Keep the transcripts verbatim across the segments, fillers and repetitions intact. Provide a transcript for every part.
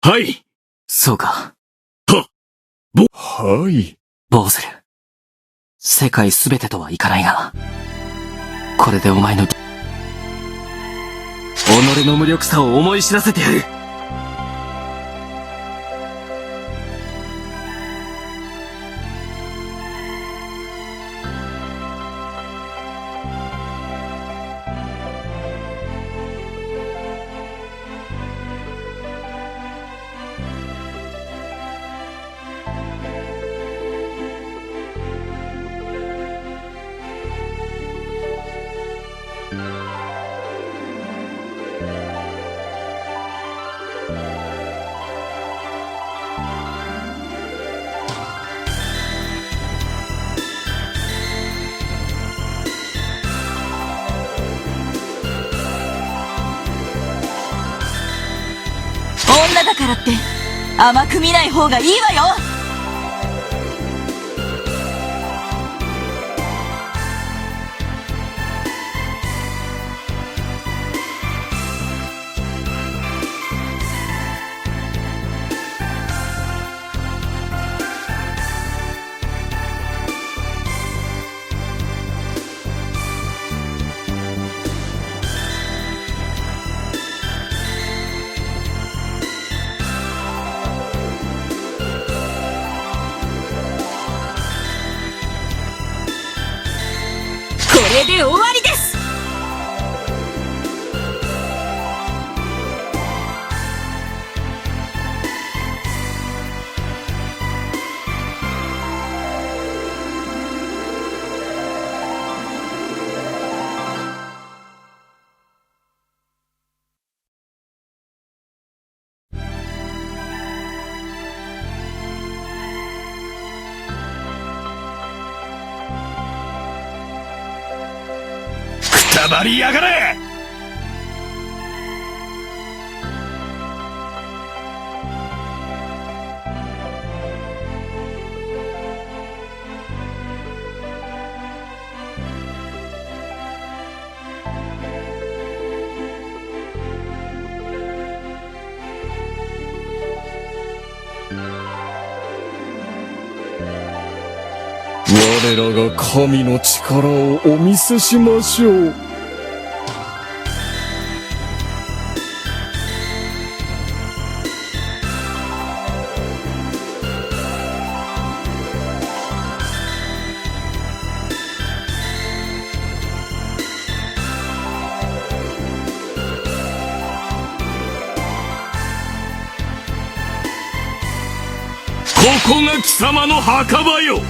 はい。そうか。は。はい。坊主。世界すべてとはいかないが、これでお前の、己の無力さを思い知らせてやる。 女だからって甘く見ない方がいいわよ。 これで終わりです。 くたばりやがれ！ 我らが神の力をお見せしましょう。 ここが貴様の墓場よ。 こ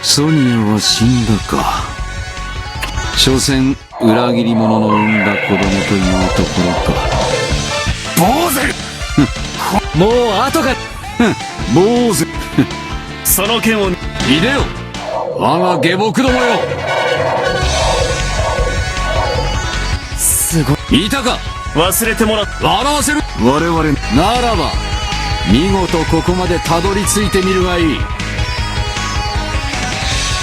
ソニアは死んだか。所詮、裏切り者の生んだ子供というところか。坊主！もう後が。坊主！その件を。いでよ、我が下僕どもよ。すごい。いたか。忘れてもら。笑わせる。我々。ならば、見事ここまでたどり着いてみるがいい。